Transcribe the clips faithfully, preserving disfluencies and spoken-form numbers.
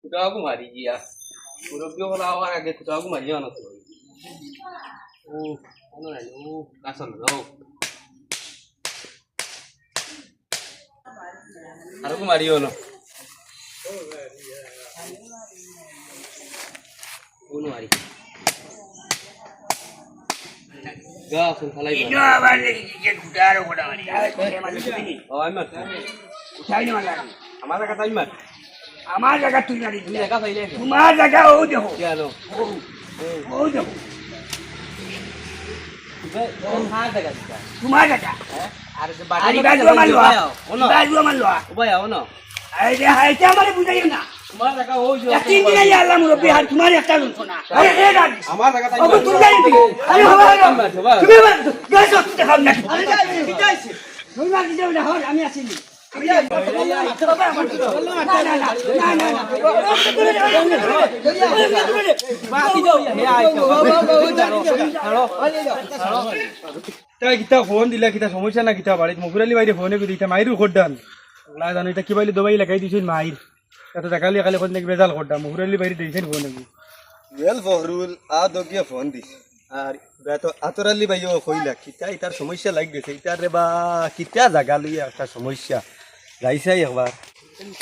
খুদাগু মারি গিয়া। মুরব্বী অকল আওয়ার আগে খুদাগু মারিও না তো। ও, কোনো নাই, ও, কাছে না, ও। আরো মারিও না। কোনো মারি। যা, ফোন ফালাই দিও। ইনো আবার দেখি কি যে খুদা আরো খুদা মারি। আরে, খুদা মারি, খুদা মারি। ও, আমি মারছি। উঠাই না মারলাম। আমার জায়গা তাই মার। আমার জায়গা তুই মারি। তুমি জায়গা পাইলে কি? তোমার জায়গা ও দেখো। কি আনো? ও, ও দেখো। তুমি, ও কার জায়গা দিতা? তোমার জায়গা। হ্যাঁ? আর যে বাড়ি আরে বাড়ি বাড়ি আমার লোয়া। ও না। বাড়ি আমার লোয়া। ও ভাই, ও না। এই যে, এই যে আমারে বুঝাইও না। তোমার জায়গা ওই যে এক তিন দিন আইয়া আল্লাহ মুরব্বী, আর তোমার একটা লোক না। আরে, এ রাজ। আমার জায়গা তাই ওকে মার। তুই যাই তুই। আরে, হবে, হবে। মার, মার। তুমি মার, গাছ তো দেখাও না। আরে, যাই, যাই, যাই। তুমি মার, যাও না, হর, আমি আছি। আমি যাই। না, না, না, না, না, না। বাকি যাও, এ, আয়, যাও। ছাড়ো, ছাড়ো, ছাড়ো। তাই কিতা ফোন দিলা, কিতা সমস্যা না, কিতা বাড়িত? মফির আলী ভাইরে ফোনে কই দিতা, মাইরু খোদ্দান। লা জানো, ইটা কিবা অইলো, দবাই লাগাই দিছইন মাইর। এত দেখালি খালি কোন দেখি বেজাল খোদ্দা, মফির আলী ভাইরে দিছইন ফোনে কই। ওয়েল ফখরুল, আ দগিয়ে ফোন দিস। আর বেটা আতর আলী ভাইও কইলা, কিতা ইতার সমস্যা লাগি গেছে, ইতার রে বা কিতা জাগা লইয়া একটা সমস্যা। যাইছাই একবার।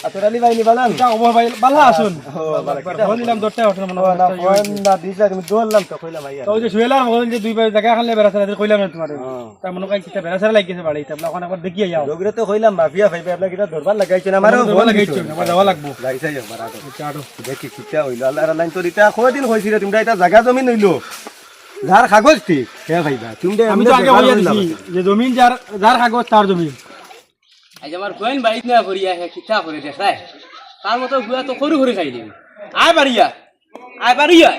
আতর আলী ভাই নি বালান? কিতা খবর ভাই? বালা আছইন? ও, বালা, কিতা ফোন দিলাম, দরটা ওঠে মনে ও, হয়, না, একটা ইয়ে ফোন হইছে। না দিছলা, তুমি দৌড়লাম তো, কইলাম আইয়া। তো ওই যে সুহেল আর মগজ যে দুই ভাই জায়গা খান বেড়া সারা কইলাম না তোমারে। হ্যাঁ। তার মনে হয় কিতা বেড়া সারা লাগি গেছে বাড়ি, তা এখন একবার দেখি আইয়া। লোকরে তো কইলাম, মাফিয়া ভাই, আপনার কিতা দরবার লাগাইছেন, আমারও দরবার ফোন লাগাইছেন, দিছইন। আবার যাওয়া লাগবো। যাইছাই একবার, আটো। আচ্ছা, আটো। দেখি কিতা অইলো, আল্লাহর লাইন তো ইতা কয়দিন কইছি রে, তোমরা ইতা জাগা জমিন অইলো। যার কাগজ ঠিক, হে ভাইবা, তুমি দে আমি তো এমনে আগে বেজাল কইয়া অইলা দিছি বাবা। যে জমিন যার, যার কাগজ তার জমিন। আজ আমার ফুয়াইন বাড়িত না করিয়া হে কিতা করে দেখায়। তার মতো ফুয়া তো খরু খরু খাইলি। আয় বাড়িয়া, আয় বাড়িয়া।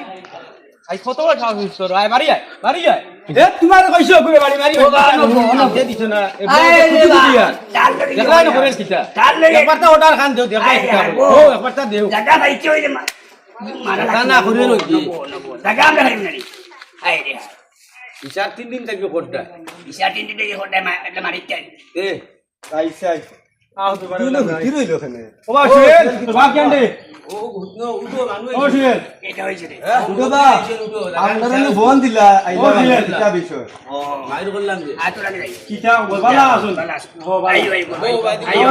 আজ কত বড় সাহস হইছে তোর? আয় বাড়িয়া, বাড়িয়া। এ, তোমার কইছো ঘুরে বাড়ি মারি। ও বাবা, নো, নো, নো। দে দিছ না। এ, আয় বউ রে তো বাবা, দিয়া। ডাল লগে দেখলাই না দিয়া। করেন কিতা? ডাল লগে। একবার তো অর্ডার খান দেও, দেখলাই আয় কিতা রে করে। বাবা। ও, একবার তো দেও। জায়গা পাইছে ওই যে মা-, মারা জায়গা লাগছে। না করে রইছি। নবো, নবো। জায়গা আমরা খাইব না রে। আয় রে। বিচার তিন দিন থাকবে কোর্টটা। বিচার তিন দিন থাকবে কোর্টটা, মা-, একটা মারিতে। এ। আইছে, আইছে। আহ, তো বাড়ি দিল, লাগে। কি রইল ওখানে? ও বাবা, ও, সুহেল, তোর বাপ কেন রে? ও, উঠো, উঠো, মানুষ। ও সুহেল। এটা হয়েছে রে। হ্যাঁ? উঠো বা। উঠো, উঠো, আপনারা উঠো। ফোন দিলা, আইলা ও সুহেল। কিতা বিষয়? ও, মাইর করলাম যে। আয় তোরা যাই। কিতা, ও বালা আছইন? বালা আছইন। ও, বালা। আইও, আইও।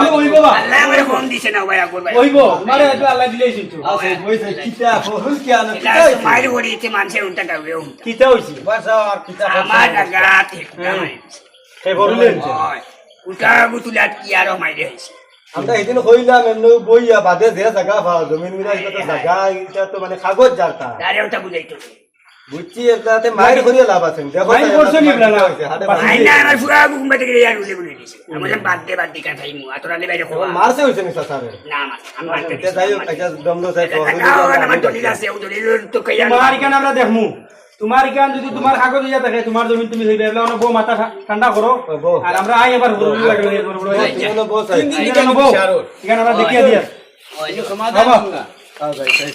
ও, ওই বাবা। আল্লাহ আমারে ফোন দিছে না, ভাই, আকবর ভাই। ওই বাবা, তোমারে একটু আল্লাহ দিলেই চিনতো। আচ্ছা, ওই যে কিতা, ফোন কি আনো? এটা কিতা আছে, হইছে? মাইর করি, ইতে মানষে উল্টা টাউরে উল্টা। কিতা হইছে? বাস, আর কিতা আমার জায়গা ঠিক না। হুম। হে বললেন যে। হয়। উল্টা গুতুলাত কি আরো মাইরে হইছে? আমরা এদিন কইলাম, এমনি বইয়া বাদে যে জায়গা পাওয়া, জমিন মিলা, এটা তো জায়গা, এটা তো মানে কাগজ যার তার। আরে ওটা বুঝাই তো। বুঝছি, এটাতে মাইর করিয়া লাভ আছে। দেখো মাইর তাই করছো নি, মাইর বেটা? হইছে, হাতে মাইর মাইর। না, আমার পুরা ঘুম বাজে গেলে আর উঠে বলে দিছে। আমি বললাম, "বাদ দে, বাদ দে, কাটাই মু, আতর আলী বাইরে ও, খোয়া।" মারছে হইছে নি, চাচারে? না, মার, আমি মারতে এটা দিছি, যাই হোক, মারতে এটা দিছি। দম দো, চাই এটা তো, দেখাও, আমার দলিল আছে, ও দলিল তো কইয়া তোমার না। এখানে আমরা দেখমু। তোমার ইখান যদি তোমার কাগজ হইয়া থাকে, তোমার জমিন তুমি হইবে, এগুলা অনো বউ মাথা ঠা-, ঠান্ডা করো। ও, বউ। আর আমরা আই আবার হুরুর লাগে, বড় বড়। এই যে, বলো, বউ, চাই। তিন দিন এখানে বউ। বিচার হোক। এখানে আমরা দেখিয়া দিয়া। ওই যে সমাধান বাবা। হোক না। আ, যাই, যাই।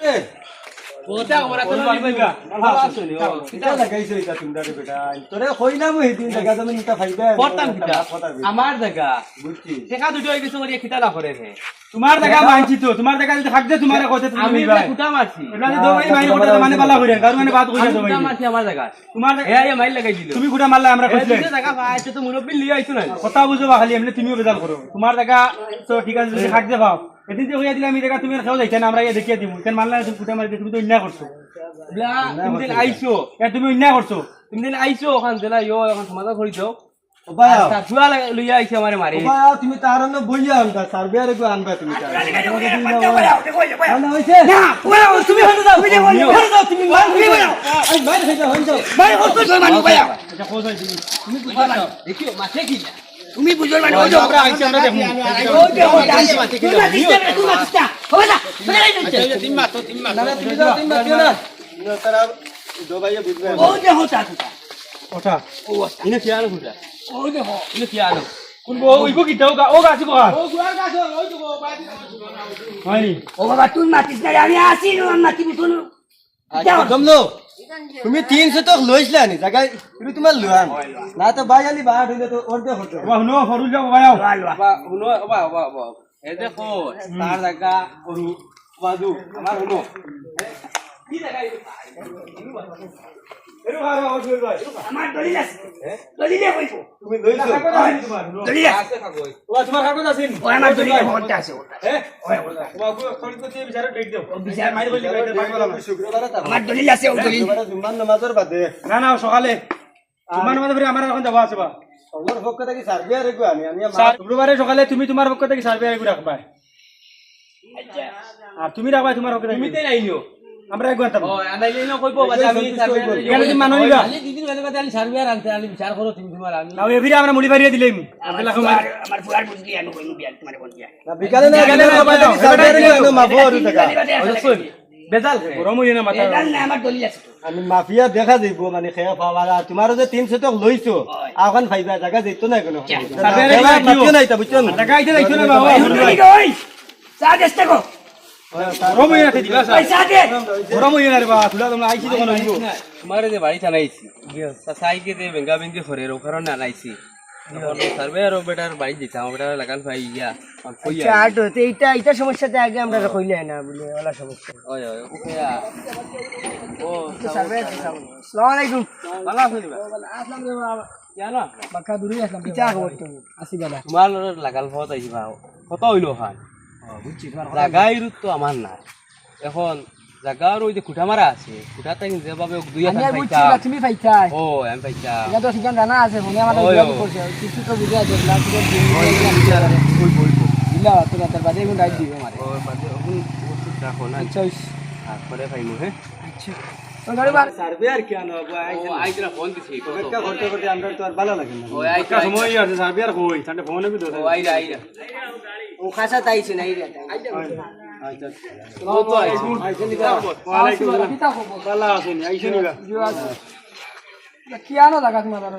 এ, ওটা ওরা তো ওই লড়ি পাইবা। বাবা, আসো নি, ও। কিতা লাগাইছো এটা তোমরা রে বেটা? তোরে কইলাম ওই দিন জায়গা জমিন এটা পাইবা। করতাম কিতা? কথা বলি। আমার জায়গা। বুঝছি। দেখা দুটো হয়ে গেছে, ওরে কিতা না করে রে। তোমার জায়গা মানছি তো, তোমার জায়গা যদি থাকতে তোমারে কইতে তুমি আমি লইবায়। এগুলা খুঁটা মারছি। এগুলা তো দৌড়াই মারি খুঁটা মানে বালা কইরা, কারণ মানে বাদ কইরা আমি দৌড়াই। খুঁটা মারছি আমার জায়গা। তোমার জায়গা এ, এ, মাইর লাগাই দিল। তুমি খুঁটা মারলে আমরা এ, কইলে। তুমি জায়গা পাইছো তো মুরব্বি লিয়ে আইছো না। কথা বুঝো বা খালি, এমনি তুমিও বেজাল করো। তোমার জায়গা তো ঠিক আছে, যদি থাকতে পাও। এদিন যে কইয়া দিলাম, এই জায়গা তুমি আর কেউ যাইতে না, আমরা ইয়া দেখিয়া দিমু। কেন মারলে তুমি খুঁটা মারি, তুমি তো অন্যায় করছো। এগুলা তুমি দিন আইছো। এ, তুমি অন্যায় করছো। তুমি দিন আইছো, ওখান দিলা, ইয়ো, এখন সমাধান করি দাও। ও ভাই, আচ্ছা, ফুয়া লাগা-, লইয়া আইছে আমারে মারে। ও ভাই, তুমি তার অন্য বইয়া আনবা, সার্ভেয়ার এগো আনবা তুমি তার। আচ্ছা, আচ্ছা, আচ্ছা, আচ্ছা, আচ্ছা, আচ্ছা। না, না, হইছে? না, ওরা, তুমি হটে যাও, ওই যে, ওই যে, হটে যাও, তুমি মার, তুমি মার। আই, মার, হয়ে যাও, হয়ে যাও। মার, ও তো জয় মানু, ভাই। আচ্ছা, খোঁজ হয় তুমি। তুমি বুঝো না। দেখিও, মাঠে কি না? তুমি বুঝো না, ওই যে, আমরা আইছি, আমরা দেখমু। ওই যে, ওই যে, আইছি, মাঠে কি তুই না? মাতিস না, তুই মাতিস না। হবে না, চলে যাই, আচ্ছা, এই যে, তুমি মাতো, তুমি মাতো। না, না, তুমি যাও, তুমি মাতিও না। না, তারা দবাইয়া বুঝবে। ওই যে, হতা, হতা। ওটা। ও, আচ্ছা। ইনে কি আনো খুঁটা? ওই দেখো। ইনে কি আনো? কোন বউ? ওই বউ কিতা? ও গা-, ও গাছ গো। ও গুয়ার গাছ, ওই তো গো, বাইরে। হয়নি? ও বাবা, তুই মাতিস না রে, আমি আসি না, আমি মাতি বুঝো না। আচ্ছা, যাও। দম লো। তুমি তিনশো তো লইছিলা নি, জায়গায় তুমি তোমার লুয়ান। না তো ভাই আলি বাহার হইলে তো অর্ধেক হতো। বাবা, হুনো, ফরুল যাও, বাবা, যাও। বাবা, হুনো, বাবা, বাবা, বাবা। এ দেখো, তার জাগা অরু, বাদু, আমার অনো। কি জাগা ইটা? এরু ভাই, ভাই, অসুর ভাই। আমার দলিল আছে। দলিলে কইবো। তুমি লইছো? দলিল আছে। আছে কাগজ। ও, তোমার কাগজ আছে নি? ও, আমার দলিল আছে, ওটা আছে, ওটা আছে। হ্যাঁ? ওই, ওটা আছে। বাবু, এখন তো তুই বিচারে ডেট দাও। বিচার মারি বলি, বিচারে ডেট দাও। শুক্রবারে তো আমার দলিল আছে, ও দলিল। শুক্রবারে জুম্মার নামাজর বাদে। না, না, সকালে। আর জুম্মার নামাজর পরে আমার এখন যাওয়া আছে বা। আমার পক্ষ থাকি সার্ভেয়ার এগু আনি, আমি আমার স্যার, শুক্রবারে সকালে তুমি তোমার পক্ষ থাকি সার্ভেয়ার এগু রাখবা। আর তুমি রাখবা তোমার পক্ষ থাকি। তুমি তো আইলিও। আমরা এগু আনতাম। ও, আনাইলে না কইবো, বাদে আমি সার্ভেয়ার এগু। এখানে কি মাননীয়? খালি দুই দিন বাদে বাদে আমি সার্ভেয়ার আনতে, আমি বিচার করো তুমি তোমার, আমি। তাও এ ফিরে আমরা মুড়ি বাড়িয়ে দিলাম। আমার আব্দুল্লাহ কুমার। ফুয়ার, আমার ফুয়ার বুঝলি আমি কইমু বিয়ান তোমার বন্ধু। না, বিকালে না, বিকালে বিকালে না, না, ভাই, বিকালে সার্ভেয়ার বিকালে এগু আনো, না। মাফ অরু টাকা। বিকালে বাদে আসলে। বেজাল খায়। গরম অইও না মাথা। বেজাল না, আমার দলিল আছে তো। আমি মাফিয়া দেখা যাইবো, মানে, খেয়া পাওয়া। আর তোমারও যে তিন শতক লইছো, অয়। এখন পাইবা, জাগা যাইতো না কোনো। যা। সার্ভেয়ার এগু মাফিয়া দিও। নাই, তা বুঝছো না? জাগা আইতে যাইতো না, বাবা। ওই, ওই, চা দেশ থাকো। গরম অইও না, দিবা, স্যার। ওই, চা দে। গরম অইও না রে বাবা, তুলা তোমরা আইছি তখন অইবো। তোমারে যে বাড়ি টানাইছি, তা সাইকে যে বেঙ্গা বেঙ্গি করে, ও কারণে আনাইছি। এখন সার্ভেয়ারও বেটার বাড়ি দিতাম, বেটার লাগাল পাই ইয়া। আচ্ছা, আর তো, তো এইটা, এইটা সমস্যাতে আগে আমরা কইলে না বলে, ওলা সমস্যা। ওই, ওই, ওকে, আ, ও, তো সার্ভেয়ার তো সামনে। আসসালামু আলাইকুম। ভালা আছো নি বা? আসলাম রে বাবা। জানো? বাক্কা দূরে আসলাম রে কিতা বাবা। খবর তুমি? আছি বাবা। তোমার লগে লাগাল পথ আইছি বা। কত অইলো খান? ও, বুঝছি, তোমার কথা। জাগা ইরুত তো আমার না। এখন জাগার ওই যে খুঁটা মারা আছে, খুঁটা তাই যেভাবে দুই আমি হাত আর বুঝছি পাইতাম। না, তুমি পাইতাই। ও, আমি পাইতাম। এটা তো সেখানে জানা আছে, ফোনে আমার ওই, যোগাযোগ ওই। করছে, কিছু তো বুঝে আছে, না, কিছু বুঝে ওই, আছে। ওই, ওই, ওই। দিলা, তো রাতের বাদে এখন রাইত দিবে আমারে। ওই, বাদে এখন ওষুধ রাখো না। আচ্ছা, ওই। তারপরে পাইমু, হ্যাঁ? আচ্ছা। ওই গাড়ি বার। সার্ভেয়ার কেন হবো? ও, আইছে না। আইছে না, ফোন দিছি, কত? অপেক্ষা করতে করতে আমরা তো আর ভালো লাগে না। ওই, আইছে, একটা আইছে। সময় আছে, সার্ভেয়ার কই? তাহলে ফোনে বি ধরে। ও, আইরা, আইরা। ও, খাসা তাইছে না, আইরা। আচ্ছা। ও তো আইছে। আইছে নি বা? ওয়ালাইকুম আসসালাম। কিতা খবর? ভালো আছেন? আইছে নি বা? জি, আছে। তা কি আনো জাগাত মাদার?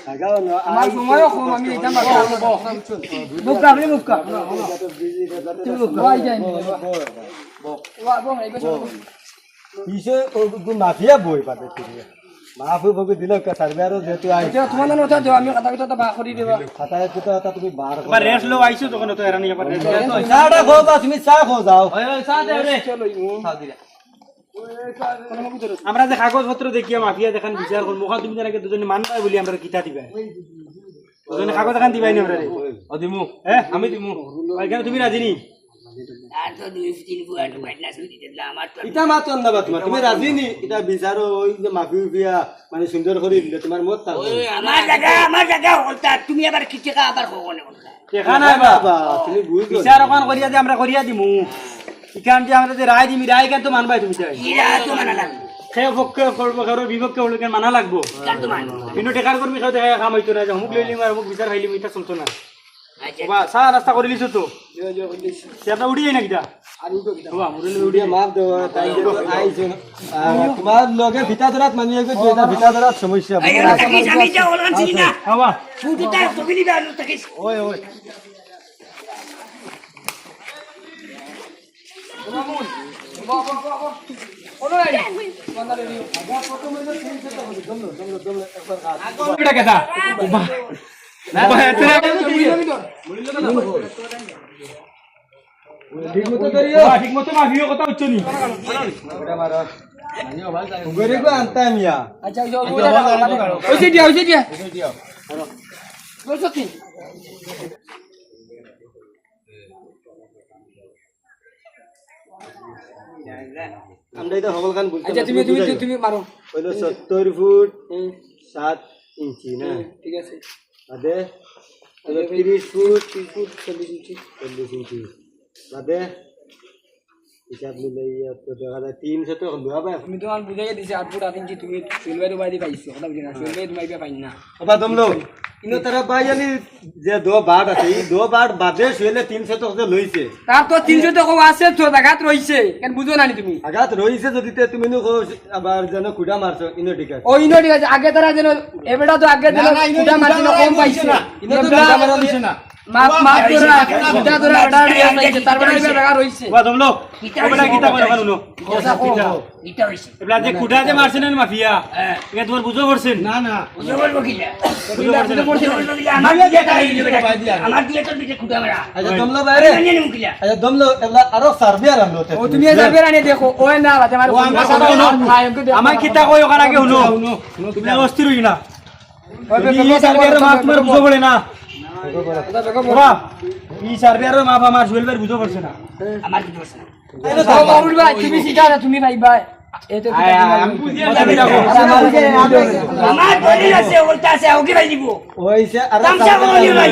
জাগা না, আমার আইছে। সময়ও কম, আমি এটা মাত্র মুখ কাপড়ি, মুখ কাপড়ি। তুমি মুখ কাপড়ি। ওই যাই। বো, বো, বো। ওয়া, বো, এই বছর। বো। পিছে ও, ও মাফিয়া বই পাবে তুমি। মাফ বই দিলে কা সার্ভেয়ারও যেহেতু আই। এটা তোমার নাম ওটা দেও, আমি কথা কথা বার করি দেবা। কথা কথা কথা তুমি বার করো। এবার রেস্ট লও, আইছো তখন তো এরা নিয়ে আবার রেস্ট লও। চা টা খাও বা তুমি চা খাও যাও। ওই, ওই, চা দে রে। চলো, ইমু। চা দিলা। আমরা যে কাগজপত্র দেখিয়া মাফিয়া যেখান বিচার করমু, ওখান তুমি তার আগে দুজনে মানবায় বলি আমরা কিতা দিবায়। দুজনে কাগজ এখান দিবায় নি আমরারে? ও দিমু। হ্যাঁ? আমি দিমু। ওইখানে তুমি রাজি নি? তার তো দুই তিন ফুয়ার তো বাইট না শুনি দিতে দিলা, আমার তো ইটা মাতন না বা তোমার, তুমি রাজি নি? ইটা বিচারো ওই যে মাফি উফিয়া, মানে সুন্দর করি দিলে তোমার মত থাকবে। ওই আমার জাগা, আমার জাগা হকলতা, তুমি আবার কি টেকা আবার কখনো হকলতা? টেকা নাই বা। বা, তুমি বুঝো বিচার না। ওখান করিয়া দে, আমরা করিয়া দিমু। ইখান যে আমরা যে রায় দিমি, রায় কেন তো মানবায় তুমি চাই? ই রায় তো মানা লাগবো। সে পক্ষে করবো, কারোর বিপক্ষে হলে কেন মানা লাগবো? কেন তো মানবো? কিন্তু টেকার কর্মী কেউ দেখা কাম হইতো না, যে অমুক লইলিম আর অমুক বিচার খাইলিম, ইটা চলতো না। আচ্ছা। বাবা, চা নাস্তা করিলিছো তো? জি, জি, করিলিছি। তে আমরা উঠি যাই না কিতা? আর উঠো কিতা? বাবা, মুরব্বি উঠি উঠি যাই। মাফ দেওয়া, তাই তো আইছো। আহ, তোমার লগে ভিতা ধরাত মানি লাগবে, যে এটা ভিতা ধরাত সমস্যা। এই, এই, আমি, আমি যা বললাম, চিনি না। বাবা। ফুটুটা কবি দিবে, আলু তাকে। ওই, ওই। এটা কেটা? বাহ। বাহ, এত ঠিক মতো ধরিও। বাহ, ঠিক মতো মাফিও কথা হচ্ছে নি। গরিব আনতাম ইয়া। আচ্ছা, ওই যে, ওই যে, ওই যে দিয়া, ওই যে দিয়া। বলছো কি? আমরা এটা হকলখান বুঝতে আচ্ছা, তুমি, পারছি, তুমি, বুঝাইও। তুমি মারো। হইলো সত্তর ফুট হুম। সাত ইঞ্চি, না? হুম, ঠিক আছে। বাদে হইলো তিরিশ ফুট, তিরিশ ফুট চল্লিশ ইঞ্চি। চল্লিশ ইঞ্চি। বাদে হিসাব মিলাইয়া তো দেখা যায় তিনশো তো হলো, আবার। তুমি তো আমার বুঝাইয়া দিছি, আট ফুট আট ইঞ্চি তুমি সোহেল ভাই রুমাই দি পাইছো, কথা বুঝি না, সোহেল ভাই রুমাই দিয়া পাই না। ওবা দমলো, ইনো তারা ভাই আলি যে দো বাট আছে, এই দো বাট বাদে সোহেলে তিনশো তো যে লইছে। তার তো তিনশো তো কম আছে তো, জাগাত রইছে, কেন বুঝো না নি তুমি? আগাত রইছে যদি তে তুমি নু কো আবার যেন খুঁটা মারছো, ইনো ঠিক আছে। ও ইনো ঠিক আছে, আগে তারা যেন, এবেটা তো আগে যেন না, না, ইনো খুঁটা মারছিল, ইনো কম পাইছে। না, ইনো তো এবেটা খুঁটা মারা দিছে না। মাফ, মাফ করো না। ইটা ধরে বেটা বেটা হইছে, তার মানে ইটা বেকার হইছে। ওয়া দমলো। ও বেটা কিতা করে মানু? ইটা কো, ইটা। ইটা হইছে। এবলা যে কুটা যে মারছে না মাফিয়া, হ্যাঁ। ইটা তুমার বুঝো করছেন? না, না। বুঝো করবো কিলা? বুঝো করছেন? বুঝো করবো কিলা? আমার দিয়া তাই দিলে বেটা। আমার দিয়া তোর পিছে কুটা মারা। আচ্ছা, দমলো বাইরে। আমি জানি না কিলা। আচ্ছা, দমলো, এবলা আরো সার্ভে আর আনলো। ও, তুমি সার্ভে আনি দেখো, ওই না, বাদে আমার ও, আমার কথা কথা হুনো। ভাই, ওকে দেখো। আমার কিতা কই ওখানে আগে হুনো। হুনো, হুনো, তুমি অস্থির হইও না। ওই, ই সার্ভেয়ারর মাফ তুমার বুঝো পড়ে না। বাবা, ই সার্ভেয়ারর মাফ আমার সোহেল ভাইর বুঝো পড়ছে না। আমার কি দোষ না? ও, বাবুল ভাই, তুমি শিখাও না, তুমি ভাই, ভাই। এই তো আয়, আয়, আমি বুঝি না, আমি দেখো। আমার দলিল আছে, ওটা আছে, ওকে ভাই দিব। ওই সে, আরে তামসা করো নি ভাই,